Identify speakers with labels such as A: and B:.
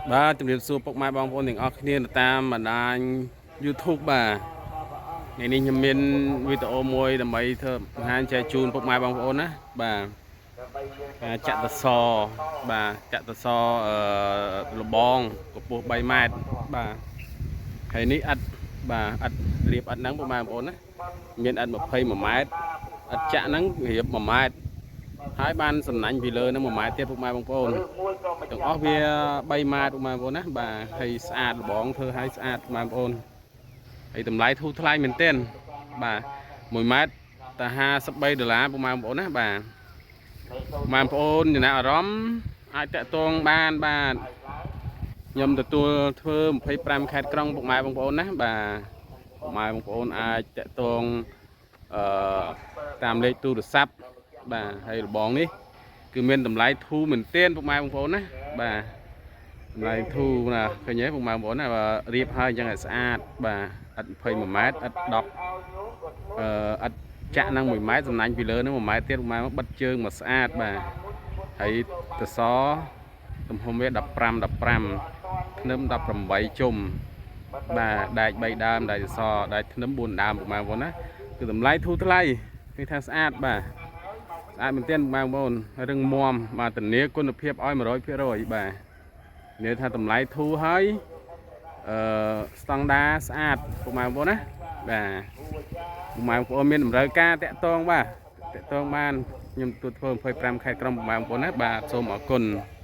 A: បាទជំរាបសួរពុកម៉ែបងប្អូនទាំងអស់គ្នានៅតាមបណ្ដាញ YouTube បាទថ្ងៃនេះខ្ញុំមានវីដេអូមួយដើម្បីធ្វើបង្ហាញចែកជូនពុកម៉ែបងប្អូនណាបាទការចាក់តសបាទចាក់តសអឺលបងកម្ពស់3ម៉ែត្របាទហើយនេះឥដ្ឋបាទឥដ្ឋរៀបឥដ្ឋហ្នឹងពុកម៉ែបងប្អូនណាមានឥដ្ឋ21ម៉ែត្រឥដ្ឋចាក់ហ្នឹងរៀប1ម៉ែត្រហើយបានសំណាញ់ពីលើហ្នឹង1ម៉ែត្រទៀតពុកម៉ែបងប្អូន ទាំងអស់វា3ម៉ែត្របងប្អូនណាបាទហើយស្អាតលបងធ្វើឲ្យស្អាតបងប្អូនហើយតម្លៃធូរថ្លៃមែនទែនបាទ1ម៉ែត្រតែ53ដុល្លារបងប្អូនណាបាទបងប្អូនចំណាប់អារម្មណ៍អាចតាក់ទងបានបាទខ្ញុំទទួលធ្វើ25ខេត្តក្រុងពុកម៉ែបងប្អូនណាបាទពុកម៉ែបងប្អូនអាចតាក់ទងអឺតាមលេខទូរស័ព្ទបាទហើយលបងនេះ គឺមានតម្លៃធូរមែនទែនពុកម៉ែបងប្អូនណាបាទតម្លៃធូរណាឃើញទេពុកម៉ែបងប្អូនណាបាទរៀបហើយអញ្ចឹងឲ្យស្អាតបាទឥដ្ឋ21ម៉ែត្រឥដ្ឋ10អឺឥដ្ឋចាក់នឹង1ម៉ែត្រសំណាញ់ពីលើនឹង1ម៉ែត្រទៀតពុកម៉ែមកបិទជើងមកស្អាតបាទហើយតសទំហំវា15 15ធ្នឹម18ជុំបាទដែក3ដើមដែកសសដែកធ្នឹម4ដើមពុកម៉ែបងប្អូនណាគឺតម្លៃធូរថ្លៃគឺថាស្អាតបាទ ស្អាតមែនទែនបងប្អូនរឹងមាំបាទធានាគុណភាពឲ្យ100%បាទនិយាយថាតម្លៃធូរហើយអឺស្តង់ដាស្អាតពុកម៉ែបងប្អូនណាបាទពុកម៉ែបងប្អូនមានតម្រូវការតាក់ទងបាទតាក់ទងបានខ្ញុំទទួលធ្វើ25ខេត្តក្រុងពុកម៉ែបងប្អូនណាបាទសូមអរគុណ។